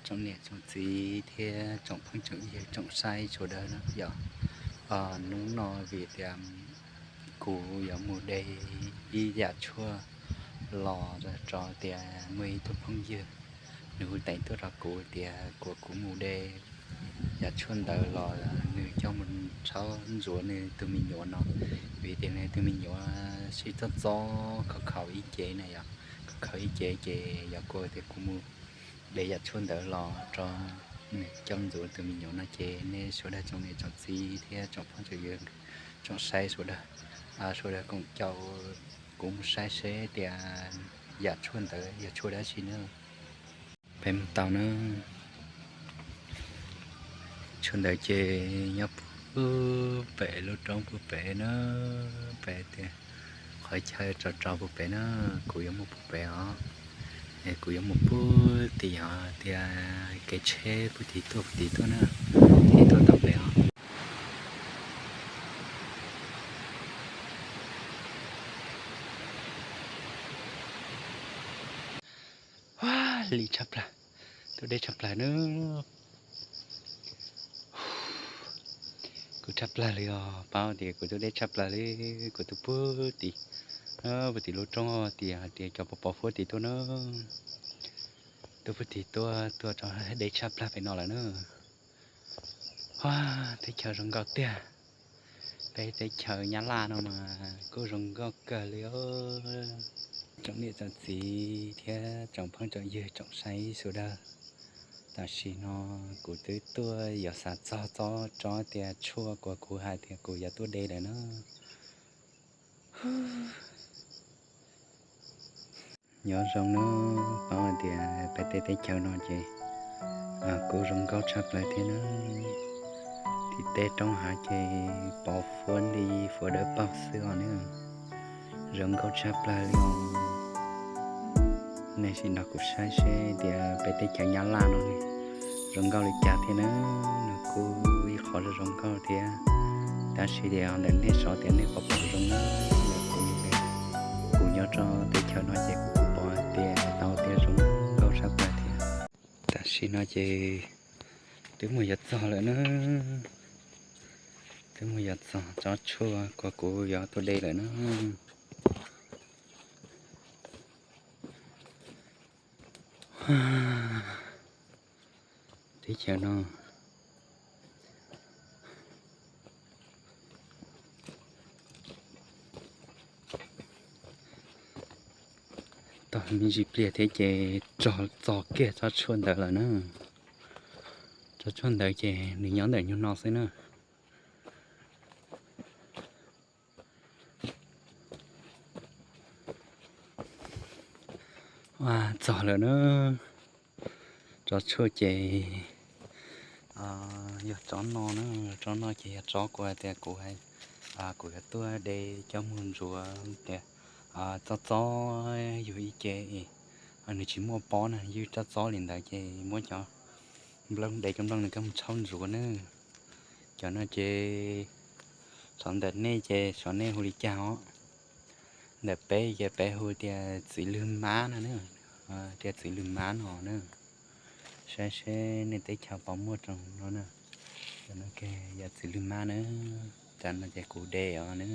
Tsoom niam tsoom txiv thiab tsoom phooj tsoom ywg tsoom saib sawv daws na yom. Hnub no vim tias kuv yuav mus de ib yam tshuaj los rau tias muaj ib tug phooj ywg nws hu teev tuaj rau kuv tias kom kuv mus de yam tshuaj ntawd los nws coj mus txhawb ntxuav nws tus me nyuam no, vim tias nws tus me nyuam sib txob txob khaus khaus ib ce na yom, khaus khaus ib ce ces yog kuv tias kuv mus de yam tshuaj ntawd los rau nws coj ntxuav tus me nyuam no ces nej sawv daws tsoom niam tsoom txiv thiab tsoom phooj tsoom ywg tsoom saib sawv daws, sawv daws koom caum kuv mus saib seb tias yam tshuaj ntawd yog tshuaj dab tsi na. Peb mus tau na. Tshuaj ntawd ces nyob puag pem lub roob puag pem na, pem tias qhov chaw tso tso puag pem na, kuv yuav mus puag pem os, es kuv yuav mus puag tim os tias kev tsheb puag tim tuaj puag tim tuaj na, tim tuaj tau pem os. Ua li tshaj plaws, tus deb tshaj plaws na. Kuv tshaj plaws li os, paub tias kuv tus deb tshaj plaws li, kuv tus puag tim, puag tim lub roob tias hais tias cov pov pov huab tim tuaj na, tus puag tim tuaj tuaj rau deb tshaj plaws pem no lawm na. Ua, teb chaws zoo nkauj tiag. Peb teb chaws Nyab Laj no mas kuj zoo nkauj kawg li os. Tsoom niam tsoom txiv thiab tsoom phooj tsoom ywg tsoom saib sawv daws, tam sim no kuv twb tuaj yuav xav txog tsob tsob tias tshuaj uas kuv hais tias kuv yuav tuaj de lawm na. Nyob zoo na, paub hais tias peb tej teb chaws no ces kuj zoo nkauj tshaj plaws thiab na. Tim tej roob hav ces pov huab nti huab dawb paug xwb os na. Zoo nkauj tshaj plaws li os. Nej sim nrog kuv saib seb tias peb teb chaws Nyab Laj no zoo nkauj li cas thiab na. Nws kuj ib qhov zoo zoo nkauj thiab, tab sis tias ntawm nej xav tias nej pom pom zoo na, kuv, kuv nyob rau teb chaws no ces kuv kuj pom tias tau tias zoo nkauj tshaj plaws thiab. Tam sim no ces twb mus yuav txog lawm na, twb mus yuav txog tsob tshuaj uas kuv yuav tuaj de lawm na. Teb chaws no tau me ntsis pliag thiab ces rov txog kiag tsob tshuaj ntawd lawm na. Tsob tshuaj ntawd ces nws nyob ntawm nyuag no xwb na. Ua, txog lawm na. Tsob tshuaj ces yog tsob no na, tsob no ces yog tsob kuv hais tias kuv, kuv yuav tuaj de coj mus ntxuav tias txob txob yug ib ce es nws tsis muaj pob na, yug tsob txob li ntawd ces muab cov nplooj, de cov nplooj nws coj mus txhawb ntxuav na. Cov no ces xyov ntawm nej ces xyov nej hu li cas os. Ntawm peb ces peb hu tias txiv lwg mab no na, tias txiv lwg mab no na. Saib seb nej teb chaws puas muaj tsob no na. Cov no ces yog txiv lwg mab na. Cov no ces kuv de os na.